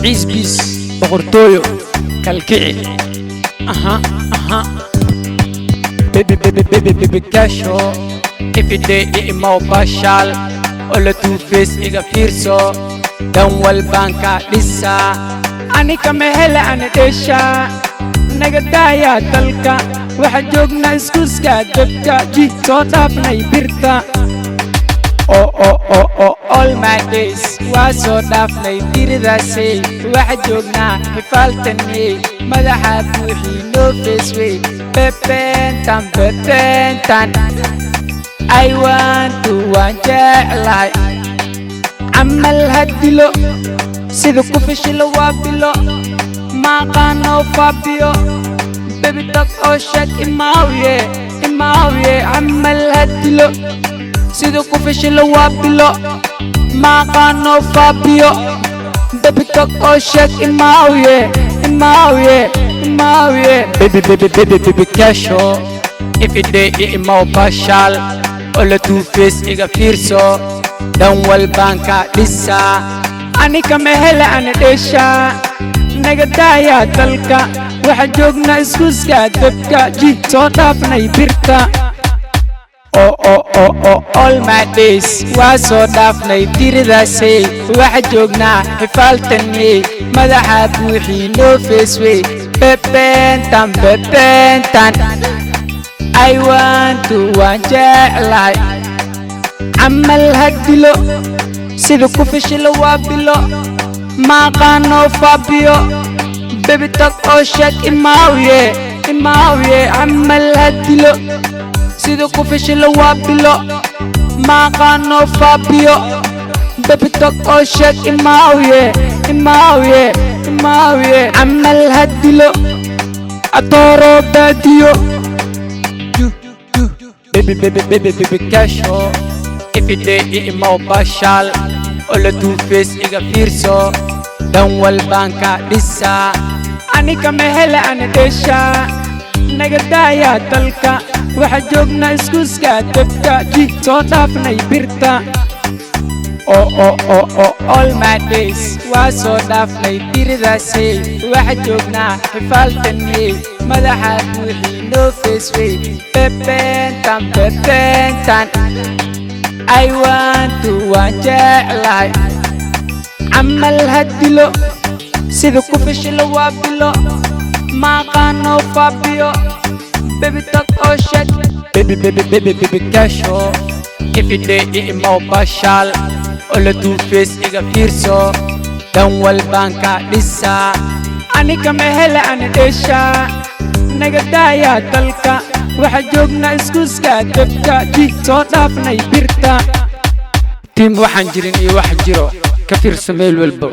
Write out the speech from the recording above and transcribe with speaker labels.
Speaker 1: Ciisbiis boqortooyo kalkici. Aha aha, baby, baby, baby, baby, casho everyday i imow bashaal oo la two face iga fiirso, dhan walbaan ka dhisaa. Anika mahele ana dheesha naga daayaa dalka. Waxaa joognaa iskuuska dabka ji soo dhaafnay birta. Oh oh oh oh, all my days waa soo dhaafnay diridaasay. Waxa joognaa xifaaltaney, madaxa buuxii no face wey bebentan bebentan. I want to, waan jeclahay camal hadilo sida ku fishilo waa bilo maaqaano faabiyo. Baby, tag oo sheeg imaawiye imaawiye. Camal hadilo sida ku fishilo waa bilo maaqaano faabiyo. Baby, tag oo sheeg imaawiye imaawiye imaawiye. Baby, baby, baby, baby, casho everyday i imow bashaal oo la two face iga fiirso, dhan walbaan ka dhisaa. Anika mahele ana dheesha naga daayaa dalka. Waxa joognaa iskuuska dabka ji soo dhaafnay birta. Oh oh oh oh, all my days waa soo dhaafnay diridaasay. Waxa joognaa xifaaltaney, madaxa buuxii no face wey bebentan bebentan. I want to, waan jeclahay camal hadilo sida ku fishilo waa bilo maaqaano faabiyo. Baby, tag oo sheeg imaawiye imaawiye. Camal hadilo sida ku fishilo waa bilo maaqaano faabiyo. Baby, tag oo sheeg imaawiye imaawiye imaawiye. Camal hadilo atooro baadiyo. Baby, baby, baby, baby, casho everyday i imow bashaal oo la two face iga fiirso, dhan walbaan ka dhisaa. Anika mahele ana dheesha naga daayaa dalka. Waxa joognaa iskuuska dabka ji soo dhaafnay birta. Oh oh oh oh, all my days waa soo dhaafnay diridaasay. Waxa joognaa xifaaltaney, madaxa buuxii no face wey bebentan bebentan. I want to, waan jeclahay camal hadilo sida ku fishilo waa bilo maaqaano faabiyo. Baby, tag oo sheeg. Baby, baby, baby, baby, casho everyday i imow bashaal oo la two face iga fiirso, dhan walbaan ka dhisaa. Anika mahele ana dheesha naga daayaa dalka. Waxa joognaa iskuuska dabka ji soo dhaafnay birta. Tiim waxaan jirin iyo wax jiro ka fiirso meel walbo.